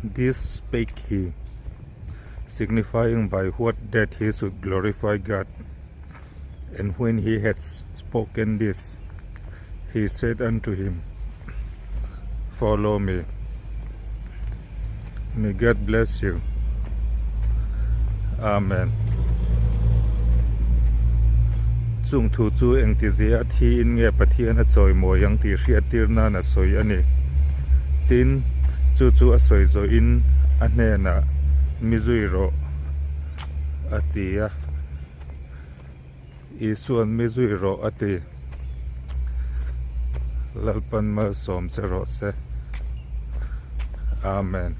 This spake he, signifying by what death he should glorify God. And when he had spoken this, he said unto him, Follow me. May God bless you. Amen. Chung thu chu engtizia a thiin nge Pathian a chawimawi ang tih hriattir nan a sawi a ni. Tin, chu chu a sawi zawhin a hnenah, Mi zui rawh, a ti a. Isuan mi zui rawh a ti. Lalpan malsawm che rawh se. Amen.